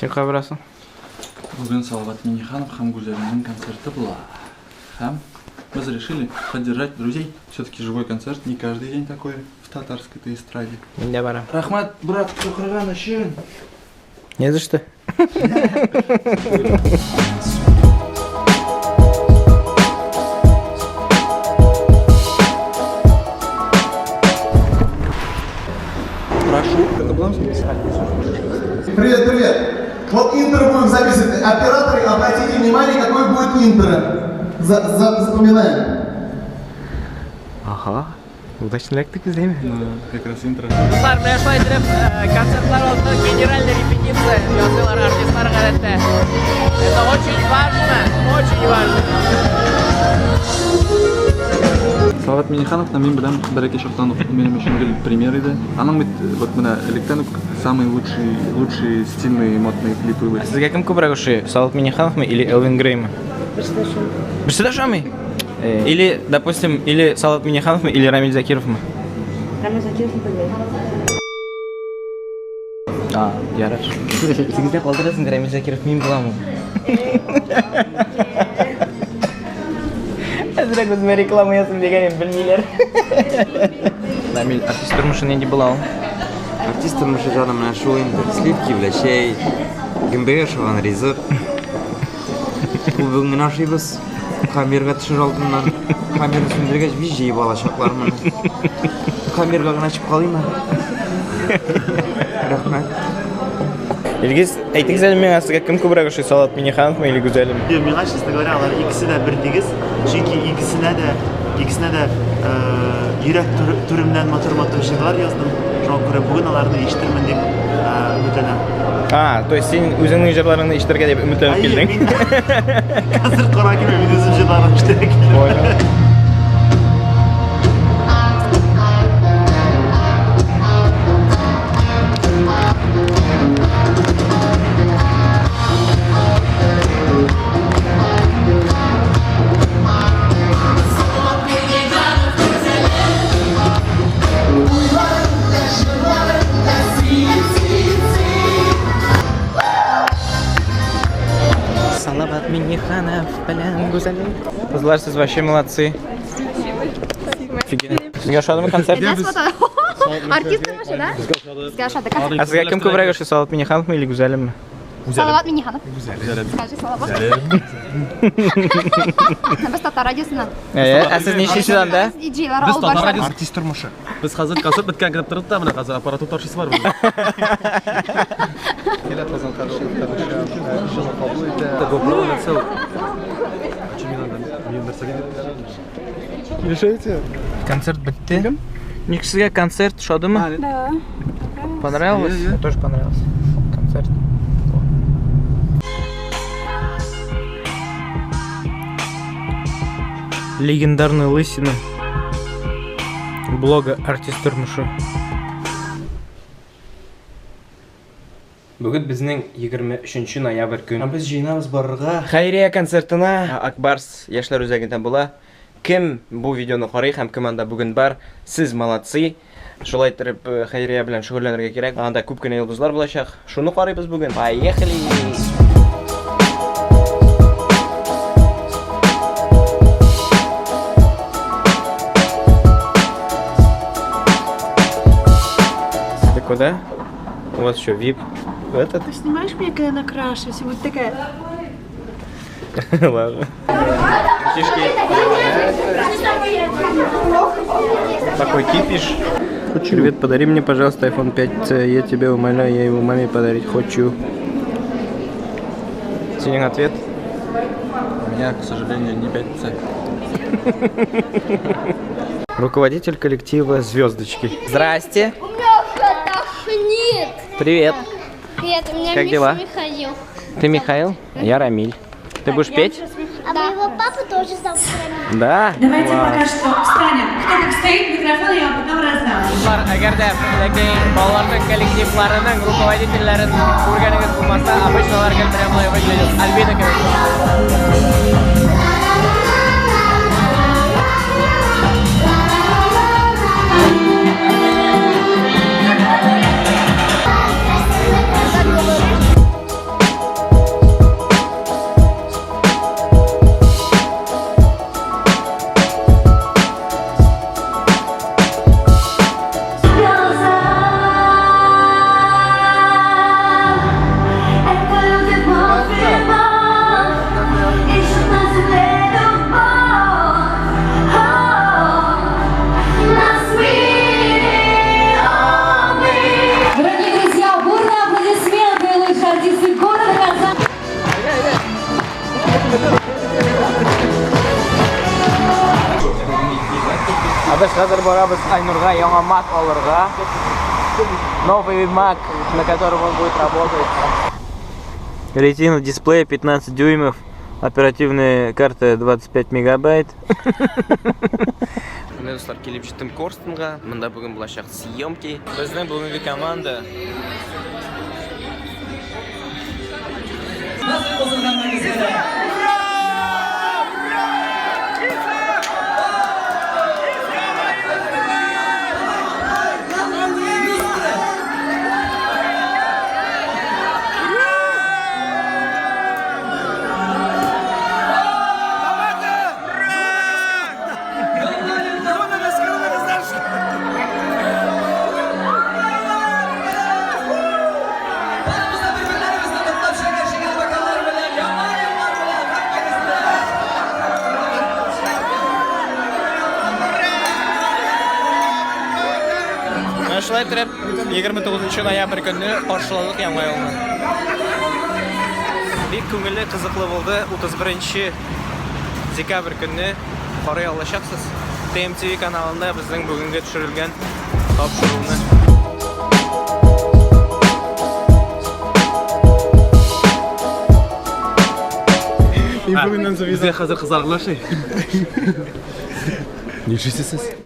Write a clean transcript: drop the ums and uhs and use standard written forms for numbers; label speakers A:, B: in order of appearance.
A: Син кая барасың?
B: Бүген Салават Минниханов һәм Гүзәлнең концерты була. Һәм без решили поддержать друзей. Все-таки живой концерт не каждый день такой в татарской-то эстраде.
A: Мин дә барам.
B: Рәхмәт, брат, чакырган өчен.
A: Не за что.
B: Прошу.
C: Привет, привет! Вот интро будем записывать. Операторы, обратите внимание, какой будет интро. Запоминаем.
A: Ага. Удачно эләктек без, әйме?
B: Как раз интро.
A: Дуслар, менә шулай итеп, концертлар алдында генеральный репетиция ясыйлар артистлар гадәттә. Это очень важно, очень важно.
B: Салават Миннихановны мин беләм бәләкәй чактан ук минем өчен гел пример иде. Аның бит вот менә электән үк самые лучшие, лучшие стильные модные клипы были.
A: Сезгә кем күбрәк ошый? Салават Миннихановмы или Элвин Греймы? Берсе дә ошамый. Или, допустим, или Салават Миннихановмы, или Рамиль Закировмы?
D: Рамиль Закиров не белмим.
A: А, ярар. Исегездә калдырасың, Рамиль Закиров мин булам ул. Әзрәк үземә реклама ясыйм дигән идем, белмиләр. Рамиль, артист тормышы нинди була ул?
E: Артист тормышы җаным менә шул инде. Сливки белән чәй, гөмбәгә ошаган ризык. Ул бүген генә ашыйбыз. Камерага төшер алдыннан. Камераны сүндергәч, бик җыеп алачаклар моны. Камерага гына чыгып калыйм әле. Рәхмәт.
A: Илгиз, әйтегез әле миңа, сезгә кем күбрәк ошый, Салават Миннихановмы или Гүзәлеме?
F: Юк, миңа, честно говоря, алар икесе дә бер тигез. Чөнки икесенә дә йөрәк түремнән матур-матур җырлар яздым. Шуңа күрә бүген аларны ишетермен дип өметләнәм.
A: А, то есть син үзеңнең җырларыңны ишетергә дип өметләнеп
F: Әйе,
A: килдең?
F: мин концерт карарга килмим, мин үзем җырларымны ишетергә килдем.
A: Понял. Салават Минниханов белән Гүзәлем. Кызлар, сез вообще молодцы. Офигенно. Сезгә ошадымы концерт?
G: Артист тормышы, да? Безгә ошады.
A: Ә сезгә кем күбрәк ошый, Салават Миннихановмы или Гүзәлемме?
G: Салават Минниханов. Скажи Салават. Без татар радиосыннан.
A: Ә, ә сез ничәнче анда?
G: Диджейлар алып барсак.
H: Артист тормышы. Без хәзер концерт беткән көтеп тордык та, менә хәзер аппаратура ташыйсы бар безнең.
C: Килә Казан җылы кабул итә.
H: GoPro на целый. Мин нәрсәгә
C: Килешәйте.
A: Концерт бетте. Ничек сезгә концерт ошадымы?
D: Да.
A: Понравилось? Мне тоже понравился. Концерт. Легендарная лысина блога Артист тормышы. Бүген безнең 23 ноябрь көн. Без җыенабыз барырга Хәйрия концертына Акбарс яшьләр үзәгендә була. Кем бу видеоны карый һәм кем анда бүген бар, сез молодцы. Шулай итеп хәйрия белән шөгыльләнергә кирәк. Анда күп кенә йолдызлар булачак. Шуны карыйбыз бүген. Поехали! Ты куда? У вас что, VIP? Этот?
D: Ты снимаешь меня, когда я накрашусь? И вот такая.
A: Ладно. Мальчишки. Такой кипиш. Привет, подари мне, пожалуйста, iPhone 5c. Я тебя умоляю, я его маме подарить хочу. Синең ответ?
B: У меня, к сожалению, не 5C.
A: Руководитель коллектива «Звездочки». Здрасте.
G: У меня тошнит.
A: Привет.
G: Привет, у меня
A: Как
G: Миша
A: дела?
G: Михаил.
A: Ты Михаил? Я Рамиль. Ты будешь петь?
G: А моего папу тоже зовут Рамиль.
A: Да?
D: Давайте пока что встанем. Кто как стоит, микрофон я вам потом раздам.
A: Дуслар, әгәр дә бәләкәй балаларның коллективларының руководительләрен күргәнегез булмаса, обычно алар гел прям болай выглядят. Альбина кебек. Без хәзер барабыз Айнурга яңа Mac алырга. Новый Mac, на котором он будет работать.
E: Ретина дисплей 15 дюймов, оперативная карта 25 мегабайт.
A: Менә дуслар, килеп җиттем Корстонга. Монда бүген булачак съемки. Безнең бүгенге команда. Менә шулай итеп, 29 ноябрь көнне каршыладык Яңа елны. Бик күңелле, кызыклы булды. 31 декабрь көнне карый алачаксыз. TMTV каналында безнең бүгенге төшерелгән тапшыруны.
H: Безгә хәзер кызаргылар ши. Нишлисез сез?